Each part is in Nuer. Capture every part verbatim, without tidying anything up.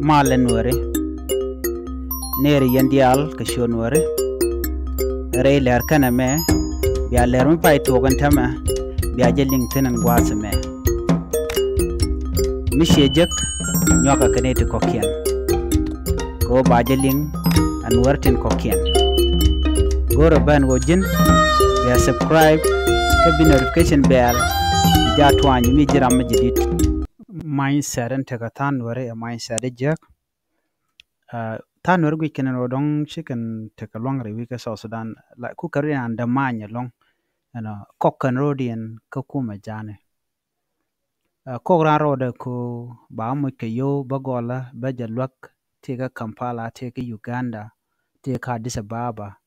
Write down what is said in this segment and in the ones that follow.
Malɛ Nuääri, nɛɛri yɛn diaal kɛ ciöt Nuääri. Rɛy lɛr kɛnɛ mɛ, bia lɛr mi pay tuɔɔk ɛn täämɛ, bia jɛ liŋ thi̱n ɛn gua̱a̱th ɛmɛ. Mi ciɛ jek, nyuakɛ kɛ nɛy ti kɔ̱kiɛn. Kɛ ɣöö ba jɛ liŋ ɛ Nuäär tin kɔ̱kiɛn. Go̱rɛ ben ɣöö ji̱n bia subscribe kä bi notification bell, bi jaa tuany mi ji̱ ram mi jɛ di̱t. Mindset in tekɛ tha̱a̱ŋ Nuääri ɛ mindset in jiäk. Tha̱a̱ŋ Nuääri guic kɛn ɣöö dɔ̱ŋ ci kɛn tekɛ lua̱ŋ rɛy wi̱i̱ kä South Sudan. Ku kɛ rɔ̱diɛn an dämany ɛlɔ̱ŋ, ɛnɔ kɔk kɛn rɔ̱diɛn kä kumɛ ja̱a̱ni. Kɔk raan rɔɔdɛ ko ba moc kɛ yio̱w bä gɔlä bä jɛ luäk, tëë kä Kampala, tëë kä Uganda, tëë kä Addis Ababa,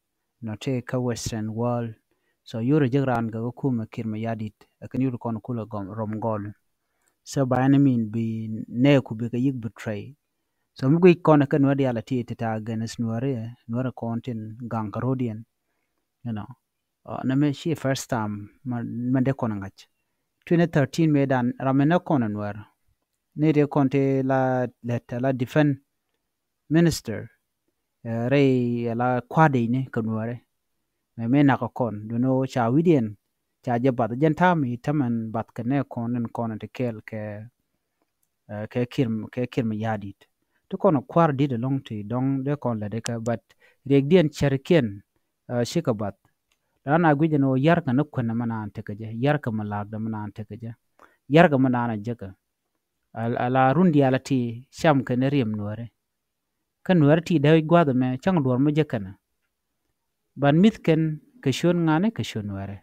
nɔ tëë kä Western world. So yurɛ jek raan kɛ kä kumɛ Kiir Mayardit, ɛ kɛn yurɛ kɔn kulɛ rom gɔl. So ba ɛn min bi nɛɛku bikɛ yik betray. So mi guic kɔn ɛ kɛ Nuäär diaal ɛ ti ti ta̱a̱ against Nuääri, Nuäär kɔn tin gaŋ kɛ rɔ̱diɛn. You know, nɛ mi ci first time mɛ dee kɔn ŋa̱c. Twenty thirteen mëë dan ram mi nɛ kɔn ɛ Nuäär. Ni ti kɔn ti la lɛt la defense minister rɛy la kua̱dɛy ni kɛ Nuääri. Mɛ mi nak kɔn duni ca wi̱diɛn ca jɛ bath jɛn tam i̱ tämɛn bath kɛ nɛ kɔn in kɔn ti kɛɛl kɛ kɛ Kiir kɛ Kiir Mayardit. Ti kɔn kua̱r dit ɛlɔ̱ŋ ti dɔ̱ŋ dee kɔn lɛ dikɛ, but riɛkdiɛn cɛrikiɛn cikɛ bath. Lan a guic ɛn ɣöö yarkɛ ni kuɛn ɛmɛ naan tekɛ jɛ, yarkɛ mi la̱a̱kdɛ mi naan tekɛ jɛ, yarkɛ mi naan a jekɛ. Ala run diaal a ti cam kɛn riɛm Nuääri. Kä Nuääri ti dee wi̱c gua̱a̱th ɛmɛ cäŋ duɔ̱ɔ̱r mi jek kɛnɛ. Ban mi̱th kɛn kɛ ciöt ŋa̱ni kɛ ciöt Nuääri.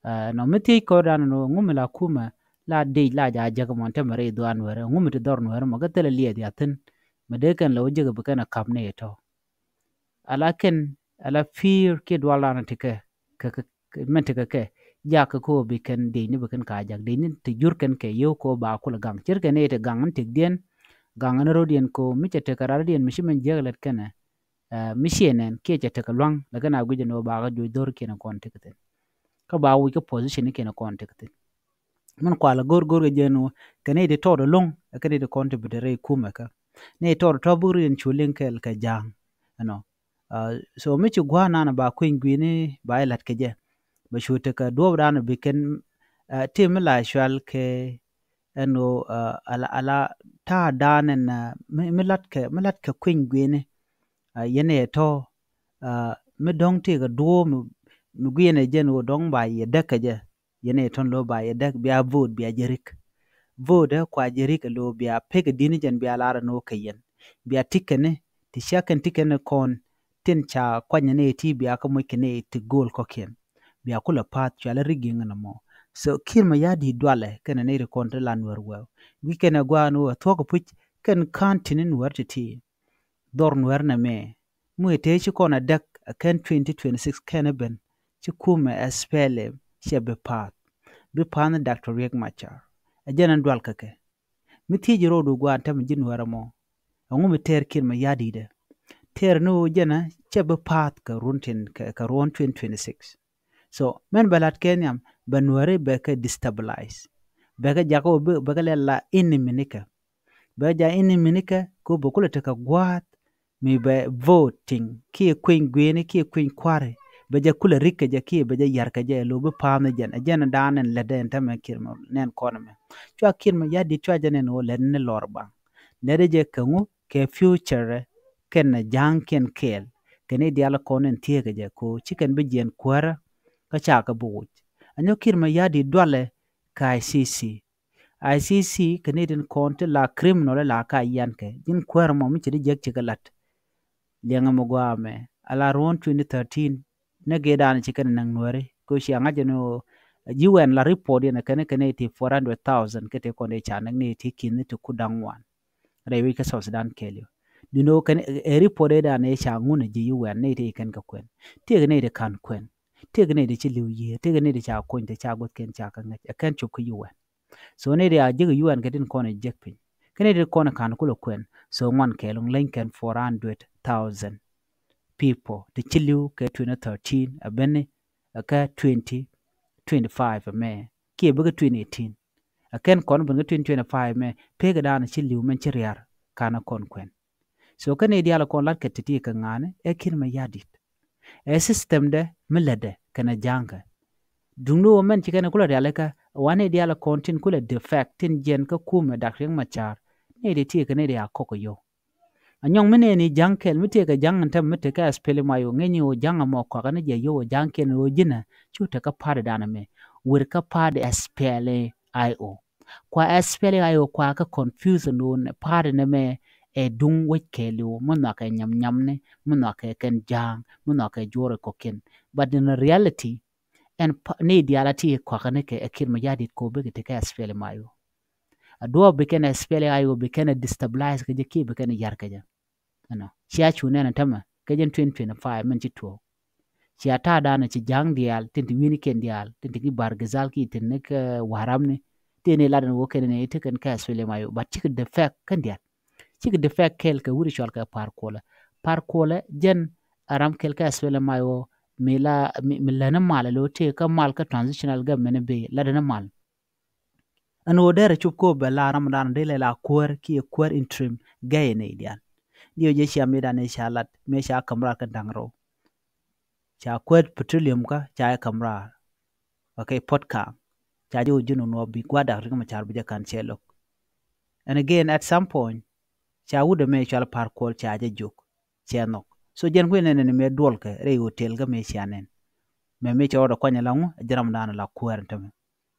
Nɔ mi thiec kɔn dan ɛn ɣöö ŋu mi la kumɛ la dec la jaa jek mɔ ɛn tämɛ rɛy dhuaar Nuääri, ŋu mi ti dhɔr Nuääri mɔ kä thilɛ liɛth ya thi̱n. Mi dee kɛn lɛ wä jek bi kɛn a ka̱p ni itɔ. Ala kɛn ala pi̱i̱r kiɛ dual dan ti kɛ kɛ mɛn tekɛ kɛ jakä ko bi kɛn dicni bi kɛn ka jak dicni ti jur kɛn kɛ yio̱w ko ba kulɛ gaŋ cir kɛn i̱ ti gaŋ in tekdiɛn. Gaŋ in ro̱diɛn ko mi cɛ tekɛ rardiɛn mi ci mɛn jiäk lɛt kɛnɛ. Mi ciɛ nɛn kiɛ cɛ tekɛ luaŋ lɛ kɛn a guic ɛn ɣöö ba kɛ juɔc dho̱r kiɛn kɔn tekɛ thi̱n. Kä ba wi̱c kä position ni kiɛn kɔn tekɛ thi̱n. Min kualɛ go̱r go̱r kɛ jɛn ɣöö kɛn i̱ ti tɔɔt ɛlɔ̱ŋ ɛ kɛn i̱ ti kɔn ti bi te rɛy kumɛ kä ni tɔɔt tɔ̱ buk riɛn cu liŋ kɛɛl kɛ ja̱a̱ŋ. Ɛnɔ. So mi ci gua̱a̱r nan ba kueny gui̱ni ba ilat kɛ jɛ. Bɛ cu tekɛ duɔ̱ɔ̱p dan bi kɛn ti mi la cual kɛ ɛn ɣöö ala ala ta̱a̱ dan ɛn mi lat kɛ mi lat kɛ kueny gui̱ni. Yɛn ɛ tɔ̱ mi dɔ̱ŋ ti kɛ duɔ̱ɔ̱p mi gui̱ni jɛn ɣöö dɔ̱ŋ ba yɛ däk kɛ jɛ. Yɛn ɛ tɔ̱n lo̱ ba yɛ däk bia vote bia jɛ rik. Vote ɛ kua jɛ rik ɛ lo̱ bia pek ɛ di̱n jɛn bia lar ɛn ɣöö kɛ yɛn bia tik kɛn ti cia kɛn tik kɛn kɔn tin ca kuany ni ti bia kä moc kɛn ti go̱o̱l kɔ̱kiɛn. Bia kulɛ path cualɛ rik gi̱ŋ ɛn ɛmɔ. So Kiir Mayardit dualɛ kɛn ni ri kɔn ti la Nuäär wɛw. Guic kɛn ɛ gua̱a̱n ɣöö thuɔ̱k ɛ puc kɛn ka̱n tin ni Nuäär ti ti. Dhɔr Nuäär nɛ mɛ mi tëë ci kɔn a däk a kɛn twenty twenty-six kɛn a ben ci kumɛ S P L M cɛ bi path. Bi path ni Doctor Riek Machar. A jɛn an dual kɛ kɛ. Mi thiec rɔɔdu guan tämɛ ji̱ Nuäär ɛmɔ. Ɛŋu mi tɛɛr Kiir Mayardit ɛ? Tɛɛr ni ɣöö jɛn a cɛ bi path kɛ run tin kɛ run twenty twenty-six. So mɛn bɛ lat kɛ nhiam bɛ Nuääri bɛ kɛ destabilize. Bɛ kɛ jakä wä bɛ kɛ lɛ la enemy ni kɛ. Bɛ kɛ jakä enemy ni kɛ kɛ wä bɛ kulɛ tekɛ gua̱a̱th mi bɛ voting kiɛ kueny gui̱ni kiɛ kueny kua̱ri. Bɛ jɛ kulɛ rik kɛ jɛ kiɛ bɛ jɛ yar kɛ jɛ lo̱ bi pa̱a̱n ni jɛn ɛ jɛn dan ɛn lɛt ɛn tämɛ Kiir mɛ nɛn kɔn mɛ. Cua Kiir Mayardit cua jɛ nɛn wä lɛt ni lɔr baŋ. Lɛt jɛ kɛ ŋu kɛ future kɛn ja̱a̱ŋ kiɛn kɛɛl. Kɛn i̱ diaal kɔn in thieekä jɛ ko ci kɛn bi jiɛn kuäärä kä cakɛ bi wuc. Anyɔ Kiir Mayardit dualɛ kɛ I C C. I C C kɛn i̱ tin kɔn ti la criminal la ka yian kɛ ji̱n kuäärä mɔ mi ci di jiäk ci kɛ lat. Liɛŋɛ mi guamɛ ala ruɔ̱n twenty thirteen. Nɛ gee dan ci kɛn naŋ Nuääri ko ci aŋa̱c ni ɣöö ji̱ wɛn la report yɛn kɛn kɛn i̱ ti four hundred thousand kɛ ti kɔn i̱ ca näk ni ti ki̱n ni ti ku da̱ŋ wan. Rɛy wi̱c kä South Sudan kɛɛliw. Duundɛ ɣöö kɛn ɛ report ëë dan ëë ca ŋun ɛ ji̱ U N nɛy ti kɛn kɛ kuɛn. Tëëkɛ nɛy ti ka̱n kuɛn. Tëëkɛ nɛy ti ci li̱w yiëë. Tëëkɛ nɛy ti ca kuny ti ca guɔth kɛn ca kɛ ŋäc. Ɛ kɛn cop kä U N. So nɛy ti a jiäk U N kɛ tin kɔn ɛ jiäk piny. Kä nɛy ti kɔn ɛ ka̱n kulɛ kuɛn. So ŋuan kɛɛl ŋ leny kɛn four hundred thousand people ti ci li̱w kɛ twenty thirteen ɛ ben ni ɛ kɛ twenty twenty-five ɛmɛ kiɛ bikɛ twenty eighteen. Ɛ kɛn kɔn ben kä twenty twenty-five mɛ pekɛ daanɛ ci li̱w mɛn ci ria̱r. kanɛ kɔn kuɛn. So kä ni diaal kɔn lat kɛ ti̱ti̱ kɛ ŋa̱a̱ni ɛ Kiir Mayardit. Ɛ system dɛ mi lätdɛ kɛnɛ ja̱a̱ŋkɛ. Duŋni wä mɛn ci kɛn kulɛ rialikä wä ni diaal kɔn tin kulɛ defect tin jiɛn kä kumɛ Dak Riek Machar. Ni di ti kɛ ni di a kɔk yio̱w. A nyɔŋ mi nɛni ja̱ŋ kɛl mi tëëkɛ ja̱ŋ ɛn tɛm mi tëëkɛ SPLM-IO ŋäcni ɣöö ja̱ŋ ɛmɔ kɔakä ni jɛ yio̱w ɣöö ja̱ŋ kɛn ɣöö ji̱nä cu tekä party danɛ mɛ. Wër kä party SPLA-IO. Kua SPLA-IO kua kä confuse ɛn ɣöö party nɛ mɛ ɛ duŋ wec kɛɛliw mi nhɔakɛ nyam nyamni mi nhɔakɛ kɛn ja̱ŋ mi nhɔakɛ juɔr ɛ kɔkiɛn. But in reality ɛn ni diaal a ti kɔakä ni kɛ ɛ Kiir Mayardit kɔ bikɛ ti kɛ SPLM-IO. A duɔɔp bi kɛn SPLA-IO bi kɛn destabilize kɛ jɛ kiɛ bi kɛn yar kɛ jɛ. Ɛnɔ cia cu nɛn tämɛ kɛ jɛn twenty twenty-five min ci tuɔɔk. Cia ta̱a̱ danɛ ci ja̱a̱ŋ diaal tin ti wi̱ni kɛn diaal tin ti ki Bahr el Ghazal ki tin ni kɛ wa̱ramni. Tin ni lat ni wä kɛn ni ti kɛn kɛ SPLM-IO but cikɛ defect kɛn diaal. Cikɛ defect kɛl kɛ wuri cɔal kɛ Par Kuɔlɛ. Par Kuɔlɛ jɛn a ram kɛl kɛ SPLM-IO mi la mi, mi lɛn mal lo ti kä mal kä transitional government bi la den mal. Ɛn ɣöö derɛ cup kɛ ɣöö bɛ la ram dan dee lɛ la kuäär kiɛ kuäär interim gɛy ni diaal. Diɛ jɛ cia mi dan i̱ ca lat mi ca käm raar kɛ da̱ŋ rɛw. Ca kuäär petroleum kä ca jɛ käm raar. Okay, pot ka̱a̱ŋ ca jɛ wä ji̱n wä nuɔɔp bi gua̱a̱r Dak Riek Machar bi jɛ ka̱n cɛ lo̱k. And again at some point ca wut ɛmɛ cɔal Par Kuɔl ca jɛ jiök. Cɛ nhɔk. So jɛn kui̱ nɛn ni mëë duɔlkɛ rɛy hotel kä mëë cia nɛn. Mɛ mëë cɛ rɔɔdɛ kuany ala ŋu ɛ ji̱ ram dan la kuäär tämɛ.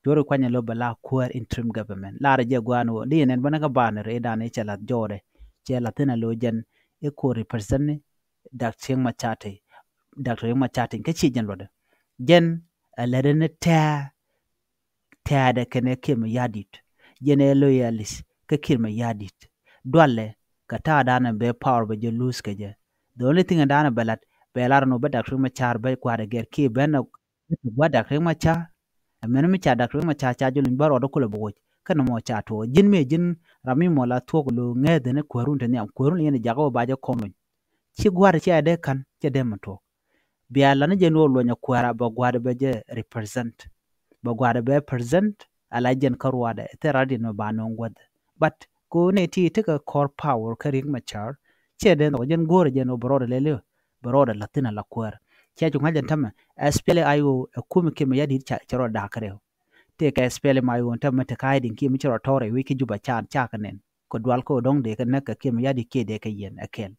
Cuɔr i̱ kuany alo bɛ la kuäär interim government. Larɛ jɛ gua̱a̱n wä di nɛn bänä kä banɛ rɛy dan i̱ cɛ lath jɔɔdɛ. Cɛ lath thin alo jɛn i̱ ko represent ni Dak Riek Machar. Dak Riek Machar kä ci jɛn luɔtdɛ. Jɛn ɛ lätdɛ ni tɛ̱̈ɛ̱̈ tɛ̱̈ɛ̱̈dɛ kɛnɛ Kiir Mayardit. Jɛn ɛ loyalist kä Kiir Mayardit. Dualɛ kɛ ta̱a̱ danɛ bɛ power bɛ jɛ lose kɛ jɛ. The only thing danɛ bɛ lat bɛ lar nɔ bä Dak Riek Machar bä gua̱a̱r ɛ gɛr kiɛ bɛ nɔ gua̱a̱r Dak Riek Machar. Ɛ mɛn mi ca Dak Riek Machar ca jɛ luny bä rɔɔdɛ kulɛ bɛ woc. Kɛn mɔ ca tuɔɔk ji̱n mëë ji̱n ram mi mɔ la thuɔ̱k lo ŋɛɛth ni kuäärun te nhiam kuäärun yɛn jakä wä ba jɛ kɔn luny. Ci gua̱a̱r ci a dee ka̱n cɛ dee mɛ tuɔɔk. Bia lan jɛ ni wä luɔnyɛ kuäärä bɛ gua̱a̱r bɛ jɛ represent. Bɛ gua̱a̱r bɛ present ala jɛn kä ruaadɛ thil rat in mɛ ba nööŋ guäth. But ko ni ti tekɛ kɔr power kä Riek Machar. Cɛ dee nhɔk jɛn go̱o̱rɛ jɛn wä bɛ rɔɔdɛ lɛli bɛ rɔɔdɛ la̱thin ala kuäär. Cɛ cu ŋa̱c jɛn tämɛ SPLA-IO ɛ kumi Kiir Mayardit ca cɛ rɔɔdɛ da̱a̱k kɛ rɛw. Tëëkɛ SPLA-IO tämɛ te ka̱a̱c din kiɛ mi cɛ rɔɔdɛ tɔ̱ɔ̱rɛ wi̱c kä Juba ca ca kɛ nɛn. Kɛ dual kä dɔ̱ŋ dee kɛ näk kɛ Kiir Mayardit kiɛ dee kɛ yɛn ɛ kɛl.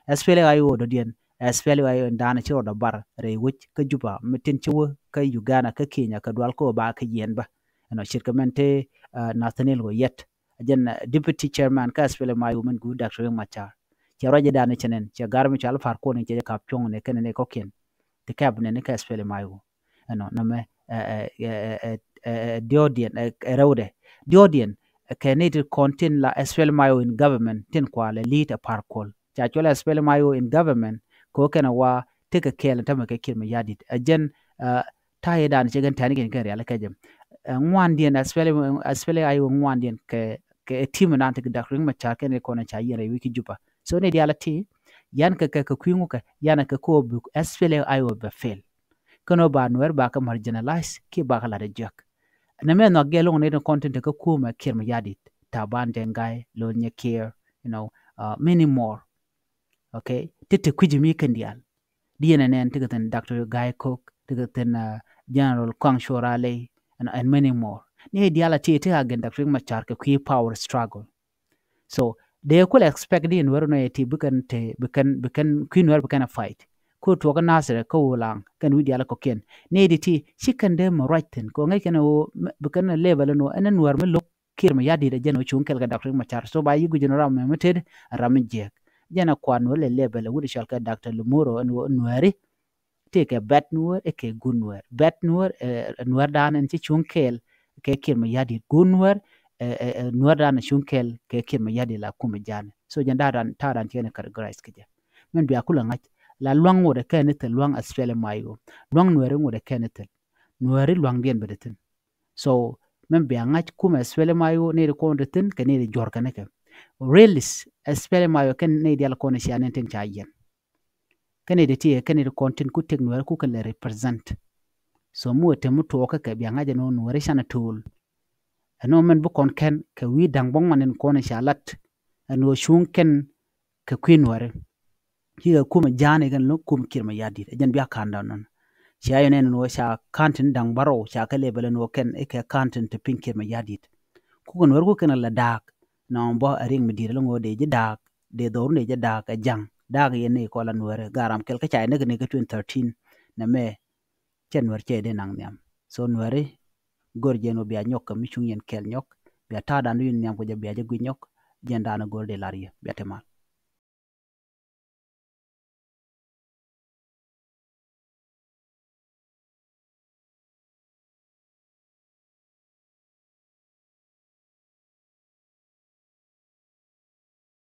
SPLA-IO dɔ̱diɛn, SPLA-IO in da̱a̱n ci rɔɔdɛ bar rɛy wec kä Juba mi tin ci wä kä Uganda kä Kenya kɛ dual kä ba kɛ yɛn bä. Ɛnɔ ce̱tkɛ mɛn te Nathaniel Oyet. Jɛn deputy chairman kä SPLA-IO min guur Dak Riek Machar. Cɛ ruac jɛ da̱a̱n cɛ nɛn cɛ gar mi cɔal Par Kuɔl ni cɛ jɛ kap cuɔ̱ŋ ni kɛn ni kɔkiɛn. Ti kɛp nɛn ni kä SPLA-IO. Ɛnɔ nɛmɛ diɔ̱ɔ̱diɛn ɛ rɛwdɛ diɔ̱ɔ̱diɛn kɛ ni ti kɔn tin la SPLA-IO in government tin kua lɛ lead ɛ Par Kuɔl. Ca cuɔl SPLA-IO in government kɛ wä kɛn ɛ wa tekɛ kɛɛl tämɛ kɛ Kiir Mayardit ɛ jɛn. Ta̱yɛ dan cɛ gɛn tɛni kɛn kɛ rial kɛ jɛ. Ŋuandiɛn SPLA-IO ŋuandiɛn kɛ kɛ tim dan ti Dak Riek Machar kɛn kɔn ca yɛn rɛy wi̱c ki Juba. So ni dial ti yan kɛ kɛ kɛ kui̱ ŋukɛ yan kɛ kɛ wä buk SPLA-IO bɛ fail. Kɛn wä ba Nuɛr ba kɛ marginalize kiɛ ba kɛ lat a jiäk. Nɛ mɛ nhɔk gɛl wä ni kɔn tin te kɛ kumɛ Kiir Mayardit, Taban Deng Gai, Lol Nyɛ Kiir, you know, many more. Okay, ti te kui̱c mi kɛn dial. Di yɛn ɛ nɛn ti kɛ thin Doctor Gai Kok, ti kɛ thin General Kong Chol Alei, and many more. Ni dial a ti ti a gɛn Dak Riek Machar kɛ kui̱ power struggle. So dee kul expect di Nuɛr nɔ yɛ ti bikɛn te bikɛn bikɛn kui̱ Nuɛr bikɛn a fight. Ko tuɔk Nasir kä Ulaŋ kɛn wi̱c dial kɔkiɛn. Ni di ti ci kɛn dee mɛ ruac thin ko ŋäc kɛn ɣöö bikɛn level nɔ ɛn Nuɛr mi lo̱k Kiir Mayardit ɛ jɛn ɣöö cuŋ kɛl kɛ Dak Riek Machar. So ba yi guic ni ram mɛ mi tet ram mi jiɛk. Jɛn ɛ kuan Nuɛr lɛ level ɛ wut cɔal kɛ Doctor Lumuro ɛn ɣöö Nuɛri tëëkɛ bad Nuɛr ɛ kɛ good Nuɛr. Bad Nuɛr ɛ Nuɛr dan ɛn ci cuŋ kɛɛl kɛ Kiir Mayardit. Good Nuɛr ɛ Nuɛr dan ɛ cuŋ kɛɛl kɛ Kiir Mayardit la kumɛ jani. So jɛn da̱a̱ dan ta̱a̱ dan ci kɛn ɛ categorize kɛ jɛ. Mɛn bia kulɛ ŋa̱c la luaŋ ŋot ɛ kɛn ithil luaŋ SPLA-IO. Luaŋ Nuɛri ŋot ɛ kɛn ithil. Nuɛri luaŋdiɛn bɛ dee thin. So mɛn bia ŋa̱c kumɛ SPLA-IO ni di kɔn dee thin kɛ ni di juɔr kɛ ni kɛ. Realist SPLA-IO kɛn ni dial kɔn cia ni tin ca yɛn. Kɛn ni di ti kɛn ni di kɔn tin ku tek Nuɛri ku kɛ lɛ represent. So mi wä te mi tuɔɔk kɛ kɛ bia ŋa̱c ɛn wä Nuɛri canɛ tool. Ɛn wä mɛn bi kɔn kɛn kɛ wi̱i̱ da̱ŋ bä ŋuan in kɔn ca lat. ɛn ɣöö cuŋ kɛn kɛ kui̱ Nuääri. Cikɛ kumɛ ja̱a̱n ikɛn lo̱k kumɛ Kiir Mayardit, ɛ jɛn bia ka̱n dan nɔn. Cia yɛn ɛn ɣöö ca ka̱n tin da̱ŋ bärɔw ca kɛ lɛ bɛl ɛn ɣöö kɛn ikɛ ka̱n tin te piny Kiir Mayardit. Kukɛ Nuääri kukɛn ala da̱a̱k nɔmɔ bä ɛ riŋ mi di̱i̱t ɛlɔ̱ŋ ɣöö dee ji̱ da̱a̱k, dee dhɔru dee ji̱ da̱a̱k ɛ ja̱ŋ. Da̱a̱k yɛn ni kɔn la Nuääri, garam kɛl kä ca yɛn näk ni kä twenty thirteen. Nɛmɛ cɛ Nuääri cɛ dee naŋ nhiam. So Nuääri, go̱r jɛn ɣöö bia nyɔk kɛ mi cuŋ yɛn kɛɛl nyɔk, bia ta̱a̱ dan du yɛn nhiam kɛ jɛ bia jɛ guic nyɔk, jɛn dan go̱r dee lar yɛ, bia te mal.